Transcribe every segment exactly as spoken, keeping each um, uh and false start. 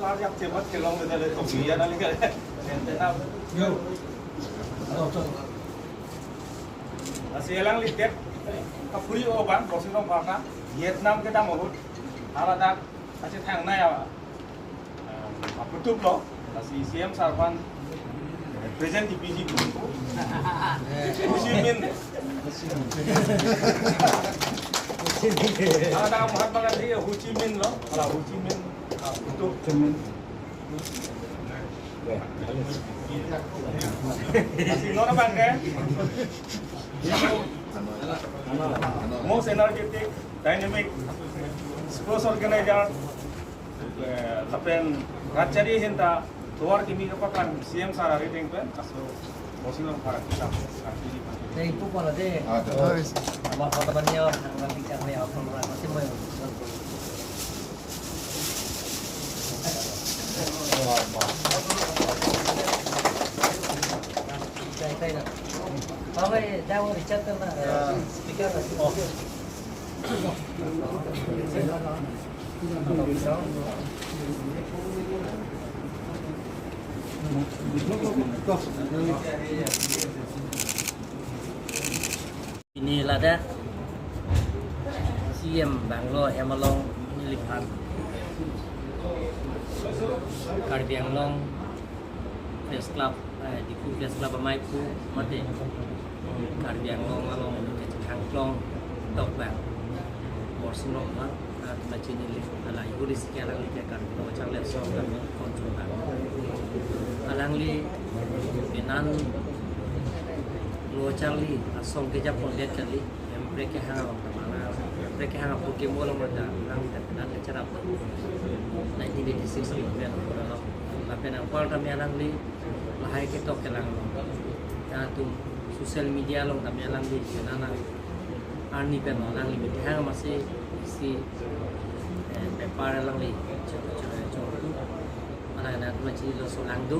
Yang cemat kelong beda le topi ya nali kan. Enten ap. Yo. Lasi alangli det kapuri obang Borsing Rongphar ta Vietnam kedam ahut. Haladak achethangnei ya. Aputup lo, lasi C M sir aphan present D P G ko. Ho Chi Minh. Haladak Mahatma Gandhi, Ho Chi Minh lo, hala Ho Chi Minh, ah, aputup. Lasi non abang ke most energetic, dynamic, sports organizer, eh, lapen Rajchari ahin ta tovar kimi kapaklang C M sir arideng pen, aso Borsing Rongphar kita. Dei, ipu pala dei. Ah, dei. Ama kota banyo, ang nang bicara ya, apa mereka masih mau. Dei, dei na. Bawa, eh, jauh Richard na, eh, speaker na. Oh. Pini ladak C M Bangalore hem along neliphan Karbi Anglong Press Club, eh, Diphu Press Club amei aphu mate Karbi Anglong along kachethang klong tokbang Borsing Rongphar, ah, atum chini le, hala ihuri si ke alangli ke Karbi Lo Charli Asong kami konchung bang. Alangli penan Lo Charli Asong kejapon det kali, Hemprek kehang along ta mana, Hemprek kehang apor kemo along ta, alangli ta penan kacharap. Nineteen eighty-six along pen, lapen anpar tame alangli lahai ketok kelang along. Ta atum social media along tame alangli nana arni pen alangli methang masi isi, eh, paper alangli cho-, cho-, cho-, alangli na atum chini lo solang do.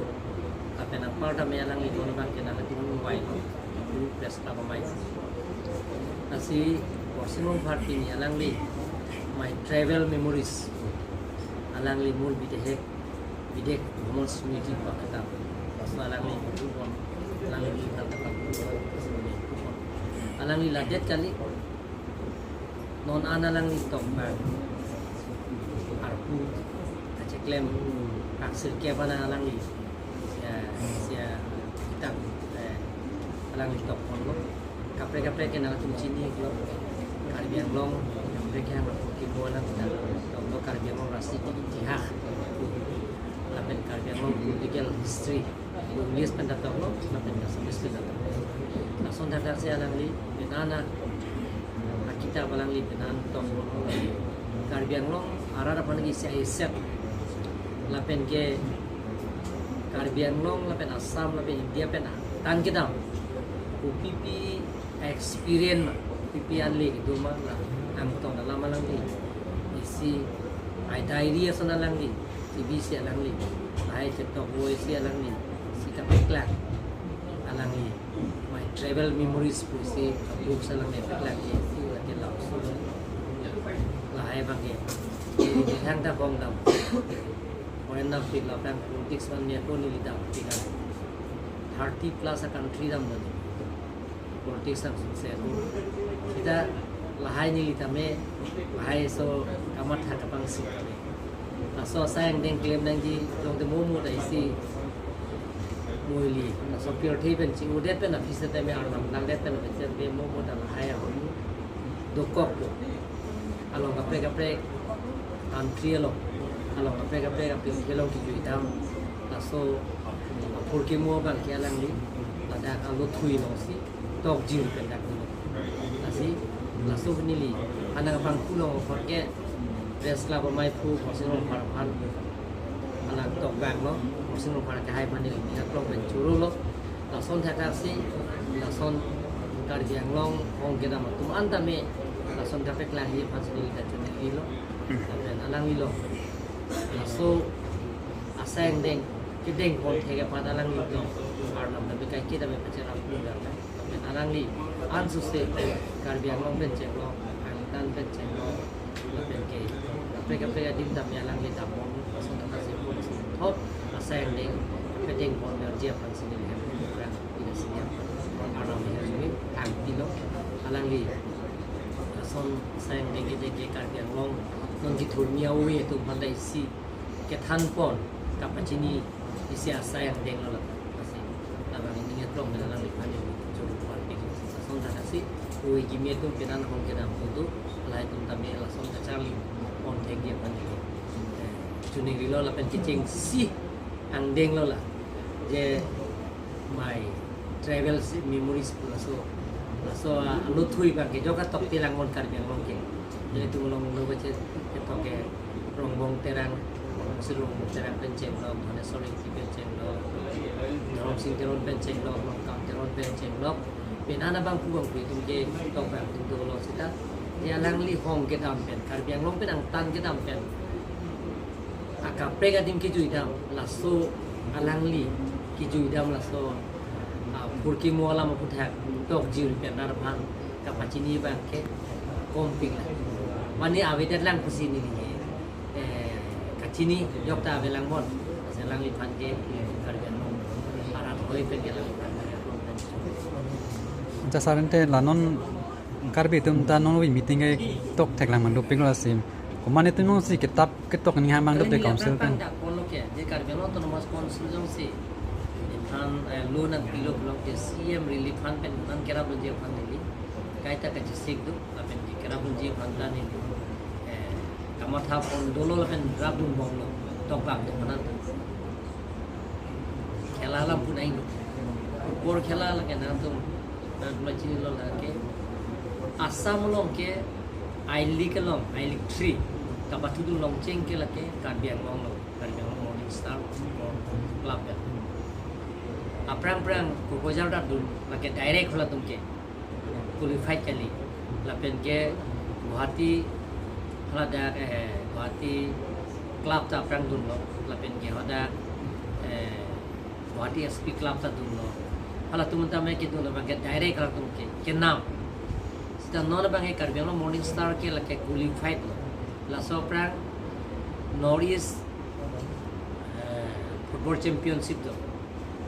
Lapen anpar tame alangli non abang ke nangtum mobile Diphu Press Club amei. Lasi Borsing Rongphar pini alangli My Travel Memories. Alangli mur bidehek, bidek bhomon smriti pakta. Laso alangli buku pon, alangli buku pon, alangli ladet kali. Non an alangli tokbang arpu kacheklem, aksir ke bana alangli sia, sia kitab, eh, alangli tokponlo. Kaprek kaprek ke nangtum chini lo, Karbi Anglong, kaprek ke alangli toklo, Karbi Anglong rasi itihas, lapen Karbi Anglong political history, English pen ta toklo, lapen Assamese pen ta toklo. Lason thakthaksi alangli penan akitap alangli penan toklo. Karbi Anglong arat aphan ke isi aset, lapen ke Karbi Anglong lapen Assam lapen India pen tang kedam, kopipi experience ma, kopipi ale kedo ma, la angtong alam alangli isi ai diary ason alangli chebisi alangli, ai chetok vo isi alangli si kapaklang, alangli My Travel Memories pusi books alangli paklang ke, si lake laso lahai abang ke, di hang ta bong dam. Foreign nangpik, lapen politics man niya ko neli dam pik an. Thirty plus a country dam dam. Politics nang sukses. Kita lahai neli tame, lahai so kamatha kapangsi. Laso asai angdeng klem nangji, jongte mo mo ta isi muili. Laso pirthe pen ching-odet pen office tame arnam nangdet pen pen pen mo mo ta lahai ahormu dokok po. Along kaprek kaprek country along, along kaprek kaprek apirthe along kejui dam. Laso apor kemo abang ke alangli ladak alo thui alongsi tokjir pen dak dolo. Lasi laso neli anang abang kulong apor ke Press Club amei aphu Borsing Rongphar aphan alang tokbang lo, Borsing Rongphar kehai aphan neli ning aklong pen choro lo. Lason thakthaksi, lason Karbi Anglong hong kedam atum an tame lason kapaklang aphan si neli kachoningri lo. Lapen alangli lo, laso asai angdeng kedeng pon thek aphan alangli lo, arnam tame kaike tame pacherap lo. Lapen alangli ansose Karbi Anglong pen chenglo, Angtan pen chenglo, lapen ke kaprek kaprek adim tame alangli dam pon, lason thakthaksi pon Hot asai angdeng peteng pon merji aphan sini hem kurang tidak siap. Arnam hem sini angti lo alangli. Lason asai angdeng ke, ke Karbi Anglong non kethurmi awe atum aphan ta isi kethan pon kapachini isi asai angdeng lo la. Lasi labang ini ngetlong mena alangli aphan ini juru parti. Lason ta kasi awe kimi atum penan hong kedam tutu lahai atum tame lason kacharli pon thek dia aphan ini. Eh, chuning rilo lapen kechengsi angdeng lo la. Je my travel memories pu laso, laso, ah, alo thui abang ke joka tok tilang mon Karbi Anglong ke. Jadi tu long lo bache ketok ke Rongbong Terang, si Rongbong Terang pen chenglok, Dhaneswar Ingti pen chenglok, Dharam Sing Teron pen chenglok, Longkam Teron pen chenglok. Penan abang pu abang pu atum ke tok abang atum dolo seta. Dia alangli hong kedam pen, Karbi Anglong pen angtan kedam pen akaprek adim kejuidam, laso alangli kejuidam laso, ah, purki mo alam aputhak tokjir pen nar aphan kapachini abang ke kompik la. Mane avedet lang pusi neli, eh, kachini jok ta avelang bon. Alangliphan ke Karbi Anglong arat hoi pen ke alangliphan ke Accha sir, ante la non Karbi atum ta non avi meeting ke tok thek lang mandupik lo asim. Komat atum non si kitap ketok ning ham abang dopik council pen. Dak pon lo ke, je Karbi Anglong Autonomous Council jongsi iphan, eh, loan nangpilo pulo ke C M Relief Fund pen nangkerap dunji aphan neli kaita kachesik do, lapen ke kerap dunji aphan ta neli, eh, kamatha pon dolo lapen rap dun bom lo, tok bang do mana. Khela alam pu nai. Football khela lake nangtum, nangtum chinilo lake. Assam along ke I-League along, I-League three kapathu dun longcheng ke lake Karbi Anglong lo, Karbi Anglong Morning Star Football Club ya. Aphrang aphrang proposal ta dun lake direct halatum ke qualified kali. Lapen ke Guwahati, haladak, eh, Guwahati club ta aphrang dunlo. Lapen ke hadak, eh, Guwahati S P club ta dunlo. Halatum tame kedun abang ke direct halatum ke kenam. Seta non abang ke Karbi Anglong Morning Star ke lake qualified lo. Laso aphrang North East, eh, Football Championship do.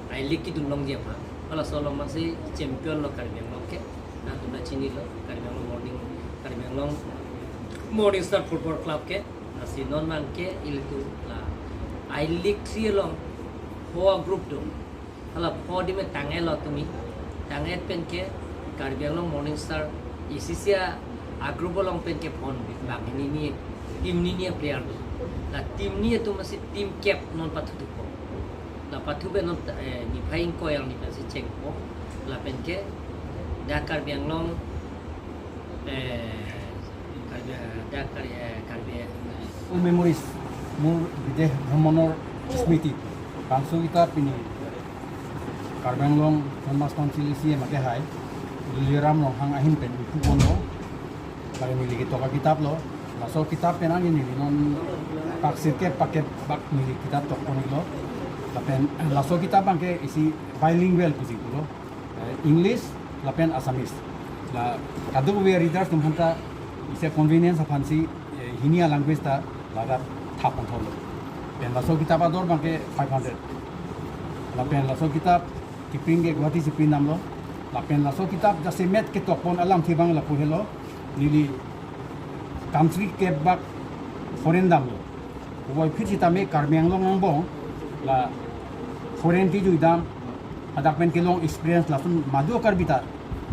I-League kedun longji aphan. Halaso along masi champion lo Karbi Anglong ke. Nangtum ta chinilo, Karbi Anglong Morning, Karbi Anglong Morning Star Football Club ke. Lasi non abang ke ilitum la I-League three along pho group do. Hala pho adim tang-et lo tumi. Tang-et pen ke Karbi Anglong Morning Star isi isi a group along pen ke pon bang hini ni, team hini ni player do. La team hini atum masi team cap non pathu thupo. La pathu pen non, eh, niphai ingkoi along ni pensi chengpo. Lapen ke dak Karbi Anglong, eh, Karbi, dak Karbi, eh, Karbi, eh, School memories, মোৰ বিদেশ ভ্ৰমণৰ স্মৃতি। Bangso kitap pini Karbi Anglong Autonomous Council isi M A ke hai, Tuliram Ronghang ahin pen ipu pon lo, bari neli ketok akitap lo, laso kitap pen ani neli non pak sirkep pakep bak neli kitap tok pon lo, lapen laso kitap abang ke isi bilingual pusi pulo, eh, English lapen Assamese. La kadokave readers atum aphan ta isi convenience aphansi, eh, hini a language ta ladak thap pon thorlo. Pen laso kitap ador abang ke five hundred. Lapen laso kitap kipring ke Guwahati si pring damlo. Lapen laso kitap jasemet ketok pon alamthe abang lapu helo. Neli country kep bak foreign damlo. Puvoiphit sitame Karbi Anglong angbong la foreign kejui dam, hadak pen kelong experience lason madu Karbi ta,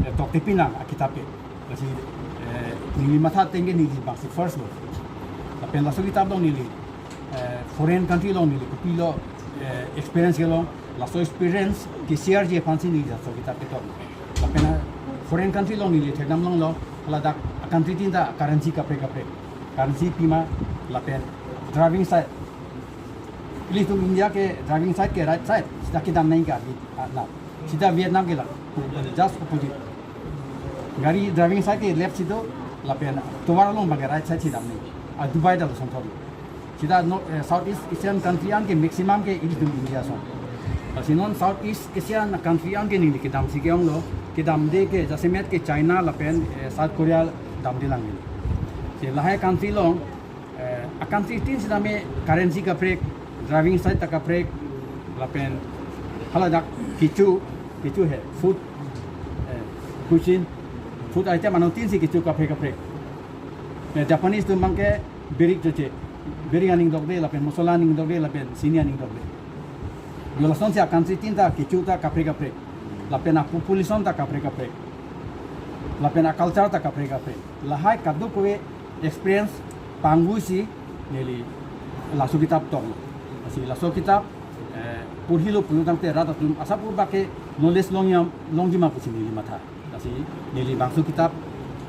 eh, tokte pinang akitap ke. Lasi, eh, neli matha ateng ke neli bangsi first lo. Lapen laso kitap along neli, eh, foreign country along neli kopilo, eh, experience kelong, laso experience ke-share ji aphansi neli laso kitap ketok. Lapen, eh, foreign country along neli thekdam longlo, ladak country tin ta currency kaprek kaprek. Currency pima lapen driving side. Ilitum India ke driving side ke right side, sita kedam nangji ke adi, ah, na. Sita Vietnam ke la, just opposite. Gari driving side ke left si do, lapen tovar along abang ke right side si dam nangji. Ah, Dubai ta lason thor. Sita no, eh, Southeast Asian country an ke maximum ke ilitum India ason. Lasi non Southeast Asian country an ke neli kedamsi ke-ong lo, kedamde ke jasemet ke China lapen, eh, South Korea damde lang neli. Si lahai country along, eh, a country tin sitame currency kaprek, Driving side ta kaprek, lapen hala dak kecho, kecho he, food, eh, cuisine, food item anuttin si kecho kaprek kaprek. Eh, Japanese atum abangke birik choche, birik aning dokde, lapen mosola aning dokde, lapen sini aning dokde. Jo lasonsi a-country tin ta kecho ta kaprek kaprek, lapen a-population ta kaprek kaprek, lapen a-culture ta kaprek kaprek. Lahai kadokave experience pangvuisi neli laso kitap toklo. Lasi laso kitap, eh, porhilo pulo tangte rat atum asap urbak ke knowledge longjima, longjima pusi neli matha. Lasi neli bangso kitap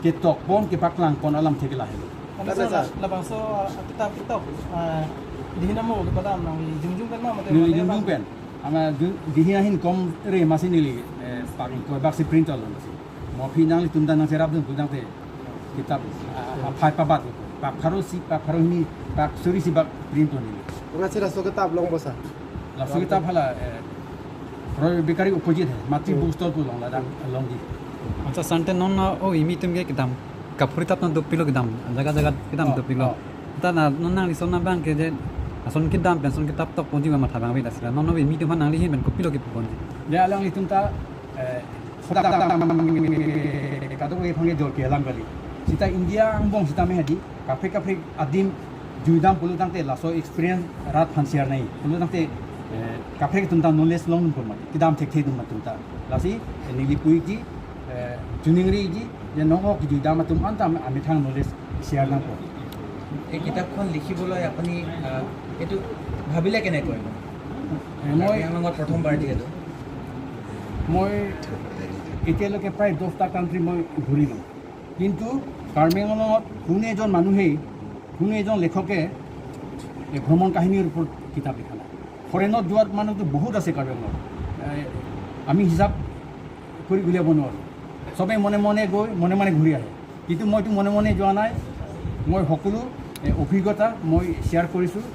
ketokpon kepaklangpon alamthe ke lahelo. Ada Ada sa, sa. Labangso, ah, kitap ketok, ah, dihin amo kepadam nangli jongjung pen ma mate Neli mate jongjung abang? Pen. Ama ju-, dihin ahin komre masi neli, eh, pak koibak si print lo masi. Mo aphi nanglitum ta nangcherapdun pu tangte kitap, ah, ah, phai pabat, pak pharo isi, pak pharo hini, pak suri isi bak print lo neli. Pura si laso kitap longpo sa? Laso kitap hala, eh, Royal Bakery opposite he, Matri Hmm. Bookstore pu along ladak along di. Accha, sante non na o imi atum ke kedam kaprek kitap na dopiklo kedam, jaga jaga kedam Oh, dopiklo. Oh. Ta na non nangli ason abangke je ason kedam pen ason kitap tokponji ma matha abang ave lasi la. Non o imi atum aphan nangli ahin pen kopilo kipuponji? Ya, alanglitum ta, eh, kadokave aphan ke jor kelang kali. Sita India angbong sitame hadi, kaprek kaprek adim juidam pulo tangte laso experience rat aphan share nangji. Pulo tangte, eh, kaprek atum ta knowledge longdun pon mati. Kedam thekthe atum atum ta. Lasi, eh, neli puji, eh, chuning riji, je nonghok juidam atum anta amethang knowledge share nangpo. এই কিতাপখন লিখিবলৈ আপুনি, আহ, এইটো ভাবিলে কেনেকৈ? এ, মই কাৰ্বি আংলঙত প্ৰথমবাৰ যিহেতু। মই এতিয়ালৈকে প্ৰায় দহটা কাণ্ট্ৰি মই ঘূৰিলোঁ, কিন্তু কাৰ্বি আংলঙত কোনো এজন মানুহেই, কোনো এজন লেখকে এই ভ্ৰমণ কাহিনীৰ ওপৰত কিতাপ লিখা নাই। ফৰেইনত যোৱা মানুহতো বহুত আছে কাৰ্বি আংলঙত, এ, আমি হিচাপ কৰি উলিয়াব নোৱাৰোঁ। সবেই মনে মনে গৈ মনে মনে ঘূৰি আহে, কিন্তু মইতো মনে মনে যোৱা নাই। মই সকলো, এ, অভিজ্ঞতা মই শ্বেয়াৰ কৰিছোঁ।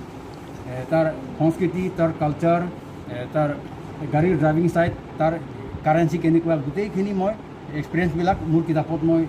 এ, তাৰ সংস্কৃতি, তাৰ কালচাৰ, এ, তাৰ গাড়ীৰ ড্ৰাইভিং চাইড, তাৰ কাৰেঞ্চি কেনেকুৱা, গোটেইখিনি মই এক্সপিৰিয়েঞ্চবিলাক মোৰ কিতাপত মই